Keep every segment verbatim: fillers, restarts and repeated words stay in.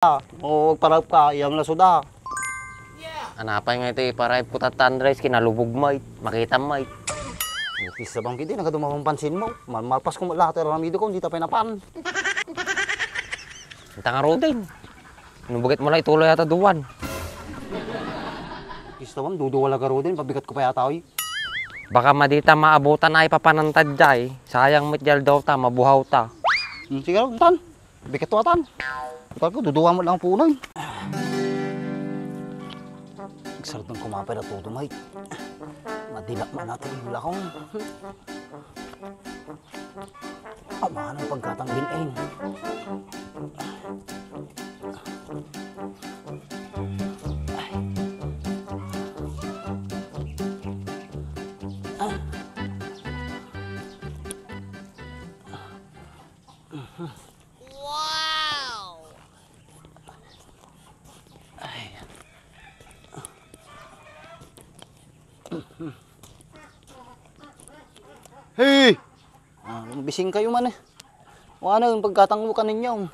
O, agparayupka, iyam la suda. Anapay nga iti iparayupko tatta, Andres, kinalubog met, makita met. Bukis sa bangkit, eh, nagadu mapanpansin mo. Mal-, malpas ko met lahat, aramidko, dita pay napan. Anta ngaruden. Nubugit mo la ituloy ata duwan. Bukis ta, ma'am, duduwa la garuden, pabigat ko pay ata, oy. Baka madita maabutan ay papananta jay. Sayang met jay aldawta, mabuhawta. Hmm, sige, tan. Bigat to atan. Tal ko, duduwa met lang punoy. Nagsardeng ko mapay da tutumay. Madilak man natin yung lakong. Aman ang pagkatang bin-, ay. Hey! Ah, mabising kayo man eh. O ano, yung pagkatang mo kaninyo.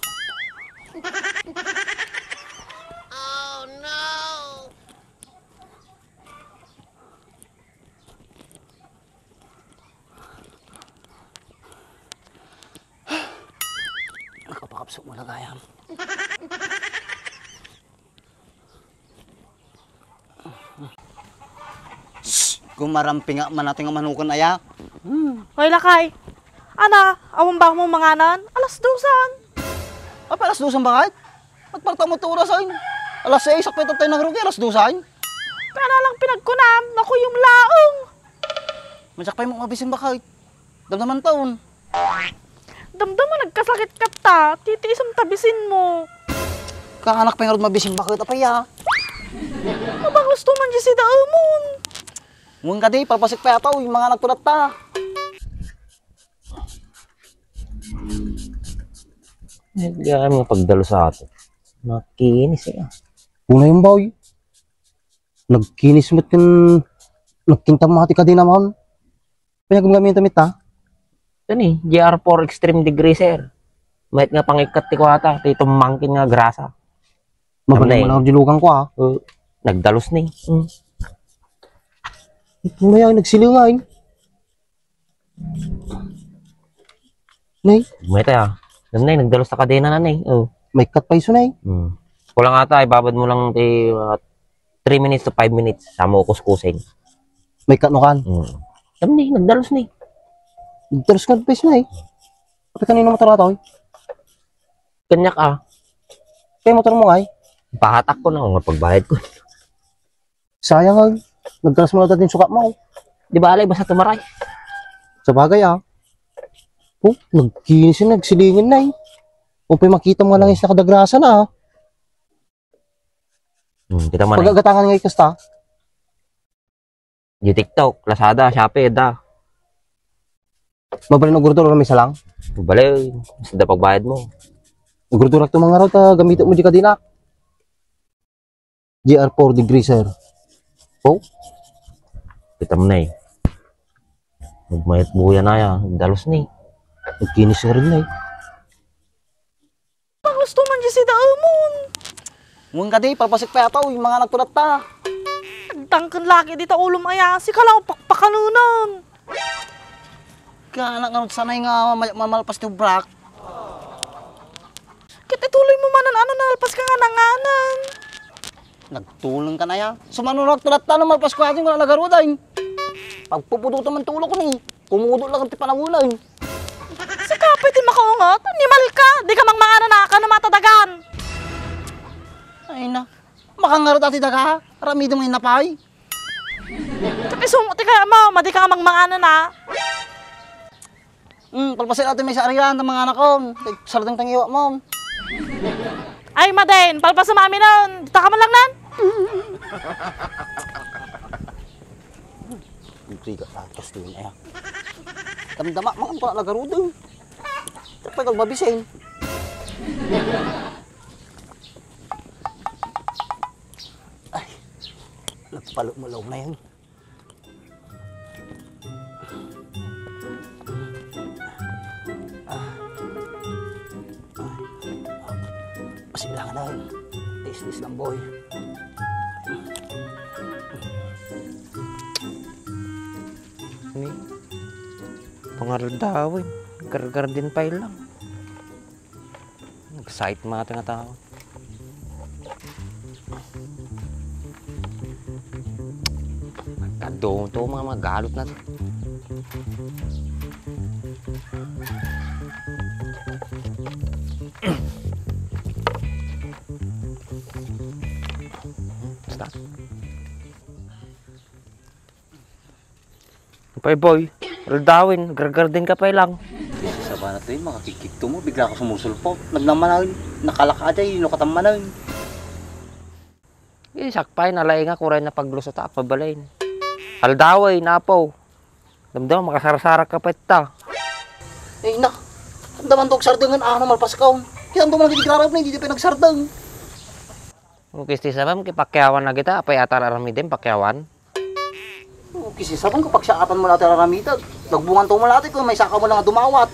Nakapakapsok mo na gayam. Shh! Kumaramping nga man natin nga manukan aya. Hmm. Hoy, lakay. Ana, awan ba mo manganan? Alas dosan. Apa, alas dosan bakit? Nagparta mo ito oras ay. Alas sais, sakpay tayo nagrugi, alas dosan. Kana lang pinagkunam, nakuyom laong. Masakpay mo mabisin bakit? Damdaman taon. Damdama nagkasakit ka ta, titiisam ta bisin mo. Kaanak pa yung mabisin bakit apaya. Mabang gusto man di si Daamon. Ngun ka di, palpasik pa yata, uy, mga nagtulat ta. Hindi kaya mga pagdalo sa ato. Makinis eh. Una yung boy. Nagkinis mo tin, nagkinta mo ati ka din naman. Pinagamit damit, ha? Ito ni, G R four Extreme Degreaser. Mayat nga pangikat ti kuwata, ti tumangkin nga grasa. Mabalay. Amnay. Mo lang dilugan ko, ha? Uh, nagdalus ni. Mm. Ito na yan, nagsilingan. Nay? Mayat, ah. Amnay, nagdalus na kadena na, nay. Oh. May cut pa iso, nay. Mm. Kulang ata, ibabad mo lang ti, uh, three minutes to five minutes, sa mo kuskusin. May cut no kan? Mm. Amnay, nagdalus ni. Nagdalus ka pa iso, nay. Apa kanino motor ato, eh? Kanyak, ah. Kaya motor mo, ay? Pahatak ko na, kung pagbayad ko. Sayang, ah. Nagkalas mo na din sukat mo. Di ba, alay, basta tumaray. Sa bagay, ah. Oh, nagkinis yun, nagsilingin na, eh. Kung pa'y makita mo nga lang yung nakadagrasa na, ah. Hmm, kita mo na, eh. Pagagatangan nga ikasta. Di TikTok, Lazada, Shopee, da. Mabalin ugurdur, may salang? Balay, basta da pagbayad mo. Ugurdur ak tumang araw, ta gamit mo di kadina. G R four Degreaser. Oh? Kita mo na eh. Magmayat buya na ya. Dalos ni. Nagkinis nga rin na eh. Pangusto man di si Daamon. Ngun ka di, palpasik pa yata, uy, mga nagtulat ta. Agtangken laki dita ulom aya, sika lang pakpakanunan. Kaya anak nga sanay nga ma-, mamalpas ti obrak. Ket ituloy mo manen, ano, nalpas ka nga nanganan. Nagtulong ka na ya. Sumano nagtulat ta, no, malpas ko atin, wala nagarudan. Pagpupudo ta man tulo ko ni. Kumudo lang ti panagunan. Sika pay ti makaungot, animal ka, di ka mangmanganan a, kano matadagan. Ay na, makangarot ati daga, ramidem nga inapay. Ket isu mo ti kaya mo, madi ka nga mangmanganan a. Hmm, palpasin ati may sa ariran, ta manganak ko, sardeng tangiwa mo. Ay, Maden, palpasam amin nun. Dita ka man lang nan. Intriga, tatas din, eh. Damdama, mga pala lagarudong. Tapagal mabisin. Ay, nagpalumulaw na yun. Ah. Ah. Masilangan na yun. Business lang, boy. Ni, pangardawen, gargarden pa lang. Excited mga nga tao. Nagkadunto mga magalot na to. Basta. Pay boy, aldawen, gargarden ka pay lang. Sabana to yung makakikikto mo, bigla ka sumusulpot. Nagnamanawin, nakalaka day, no katamanan. Isakpay, nalaing nga kuray na pagluso ta, pabalain. Aldawen, napaw. Damdam, makasarsarak ka pa ita. Eh, nak, damdam to sardengan, ano, malpas ka, oh. Kaya ang duman nagigirarap na, hindi pa nagsardeng. Okay, sti sabam, kipakyawan na kita, apay atar aramiden, pakyawan. Okay, sti sabam, kapag siya apan mo natin aramiden, nagbungan to mo natin, kung may saka mo lang dumawat.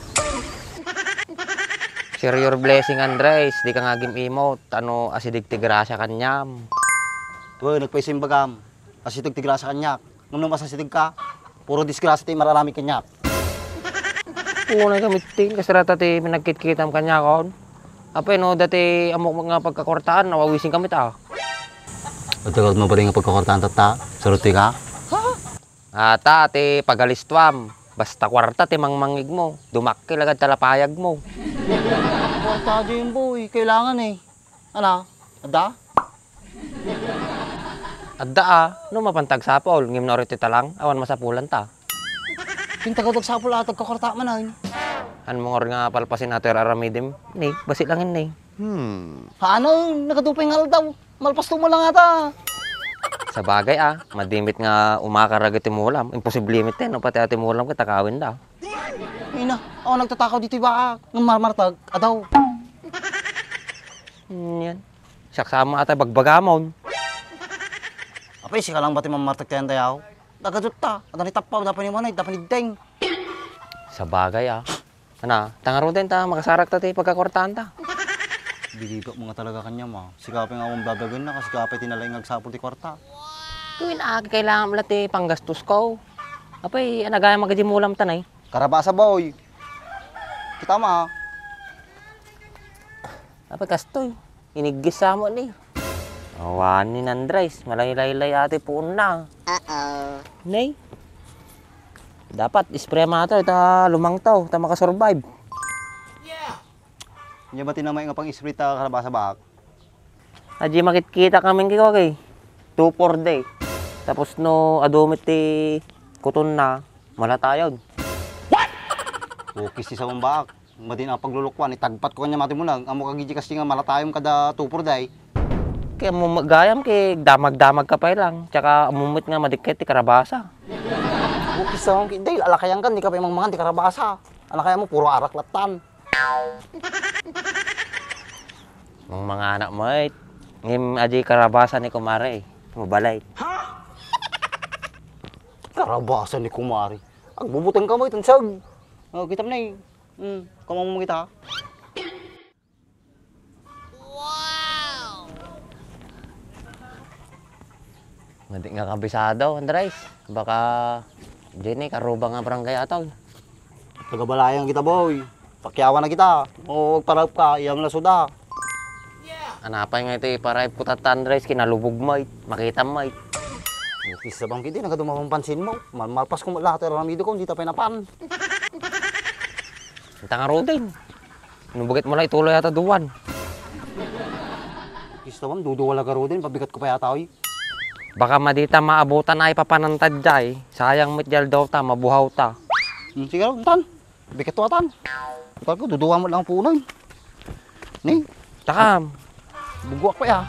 Share your blessing, Andres, di ka nga gim-imot, ano, asidig ti grasya kanyam. Well, nagpaisimbagam, asidig ti grasya kanyak. Ngem no masasidig ka, puro disgrasya ti mararamid kaniak. Unay kami ti kasarata ti pinagkitkitam kaniakon. Apay no dati ammok nga pagkakortaan, nawawisin kami ta. Adda ka met padi nga pagkakortaan tatta? Surot ka? Ata ti pagalistuam. Basta kuarta ti mangmangngeg mo. Dumakkel agad talapayag mo. Kuarta diay, boy. Kailangan eh. Ana, adda? Adda a, no mapan ti agsapul, ngem no iti talang, awan masapulan ta. Ken tagad agsapul a, tagkakorta manen. Haan mo ngarud nga palpasen a ti ar-aramidem, ni, basi lang ni. Hmm. Haan, nagadu pay nga aldaw. Malpas to mo lang ata. Sabagay a, madi met nga umakar dagiti mulam. Imposible met ti, no pati a ti mulam ket akawenda. Ina, awan nagtatakaw ditoy baak, ngem marmartag, adaw. Ania. Siak sa met ata bagbagamon. Apay, sika lang ba ti mammartek ti antayaw? Dagadot ta, adda ni tappaw, dapat ni manay, dapat ni deng. Sabagay a. Ana, ta ngaruden ta makasarak ta ti pagkakuartaan ta. Bilibak mo nga talaga kaniam a. Sika pay nga awan babagen na, kas sika pay ti nalaing nga agsapul ti kuarta. Wen a, kailangan met la ti panggastosko. Apay, anagayam a gadi mulam ta nay. Karabasa, boy. Kita ma. Apay kastoy, iniggis sa mo ni. Awan ni Andres, malaylaylay ati puon na. Uh-oh. Nay, dapat spray mato, ita lumangtaw, ta makasurvive. Ania ba ti namay nga pang-spray ta karabasa baak? Adi makitkita kami kiko kay two four day. Tapos no adu met ti kuton na, malatayon. What? Okay, sti sa mambak. Madi na paglulukuan, itagpat ko kanya mati mo na. Amo kagidi kasi nga malatayon kada two four day. Kaya mo gayam kay damag-damag ka pa lang. Tsaka amumit nga madikit ti karabasa. Okay, sa mambak. Dahil alakayan ka, hindi ka pa yung mangan ti karabasa. Alakayan mo, puro arak latan. Mang mga anak mo, eh. Ngem adi karabasa ni kumare, eh. Mabalay. Karabasa ni kumare. Agbubuteng ka mo itong sag. Oh, kita mo na eh. Hmm, kamo mo kita. Madi nga kabisado, Andres. Baka, Jenny, karuba nga barangay ataw. Taga-Balayan kita, boy. Pakyawan na kita. O, agparap ka, iyam na suda. Anapay nga iti parayip ko tatta, Andres, kinalubog mo, it. Makita mo, it. Bukis sa bangkit, eh, nagadu mapampansin mo. Mal-, malpas ko lahat, aramid ko, hindi ta pay napan. Anta nga rudin. Nubagit mo lang ituloy ata duwan. Bukis ta, ma'am, duduwa la garuden, pabigat ko pa yata, oy. Baka madita maabutan ay papanantad jay. Sayang met jal daw ta, mabuhaw ta. Hmm, sige, tan. Bigat to, tan. Tal ko, duduwa mo lang punoy. Ni? Takam. Buguak pa ya.